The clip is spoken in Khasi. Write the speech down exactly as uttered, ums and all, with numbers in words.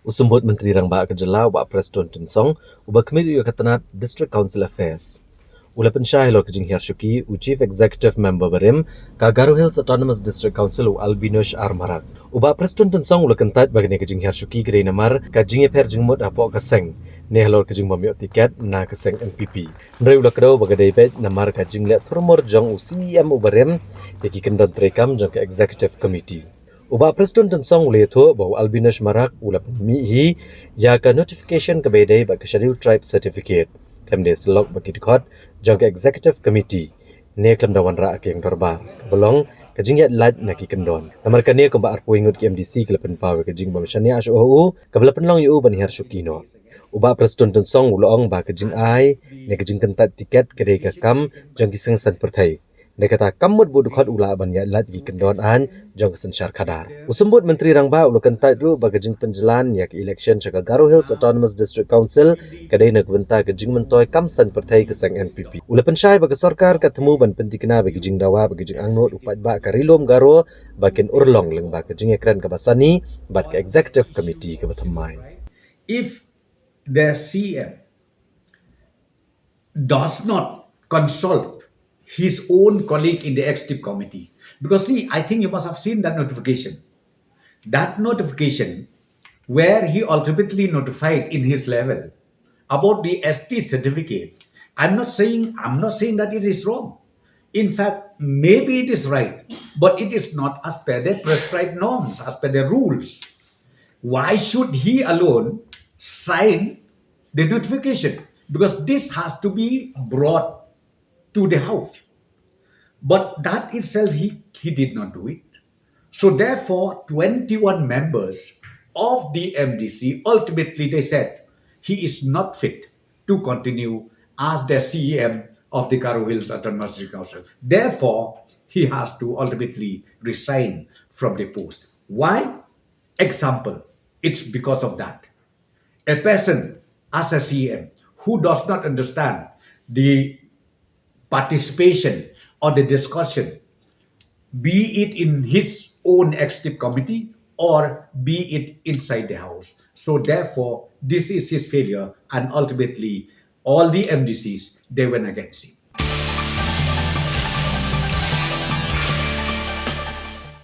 U Symbud Myntri Rangbah ka jylla, u Bah Prestone Tynsong, uba khmih ïa ka tnat District Council Affairs, u la pynshai halor ka jinghiar shuki u Chief Executive Member barim ka Garo Hills Autonomous District Council, u Albinush R Marak. U Bah Prestone Tynsong u la kyntait ba kane ka jinghiar shuki ka dei namar ka jingïapher jingmut hapoh ka seng ne halor ka jingbym ïoh tiket na ka seng N P P. Hynrei u la kdew ba ka dei beit namar ka jingleh thurmur jong u C E M uba rim ïa ki kyndon treikam jong ka Executive Committee. U Bah Prestone Tynsong u la ïathuh ba u Albinush Marak u la pynmih hi ïa ka notification kaba ïadei bad ka Scheduled Tribe Certificate khlem da syllok bad ki dkhot jong ka Executive Committee ne khlem da wanrah ha ka ïing dorbar, kaba long ka jingïaid lait na ki kyndon. Namar kane, kumba arphew ngut ki M D C ki la pynpaw ïa ka jingbym shaniah shuh ha u, kaba la pynlong ïa u ban hiar shuki noh. U Bah Prestone Tynsong u la ong ba ka jingai ne ka jingkyntait tiket ka dei ka kam jong ki seng saiñ pyrthei. Hynrei kata kam mut ba u dkhot u lah ban ïaid lait ïa ki kyndon aiñ jong ka synshar khadar. U Symbud Myntri Rangbah u la kyntait ruh ba ka jingpynjlan ïa ka election sha ka Garo Hills Autonomous District Council ka dei na ka bynta ka jingmyntoi kam saiñ pyrthei ka seng N P P. U la pynshai ba ka sorkar ka thmu ban pynthikna ba ki jingdawa bad ki jingangnud u paidbah ka Ri Lum Garo ba kin urlong lyngba ka jingïakren kaba sani bad ka Executive Committee kaba thymmai. If the C M does not consult his own colleague in the executive committee, because see, I think you must have seen that notification. That notification where he ultimately notified in his level about the S T certificate. I'm not saying I'm not saying that it is wrong. In fact, maybe it is right, but it is not as per the prescribed norms, as per the rules. Why should he alone sign the notification? Because this has to be brought to the house. But that itself, he, he did not do it. So therefore, twenty-one members of the M D C, ultimately they said he is not fit to continue as the C E M of the Garo Hills Autonomous District Council. Therefore, he has to ultimately resign from the post. Why? Example, it's because of that. A person as a C E M who does not understand the participation or the discussion, be it in his own executive committee or be it inside the house. So therefore, this is his failure, and ultimately, all the M D Cs, they went against him.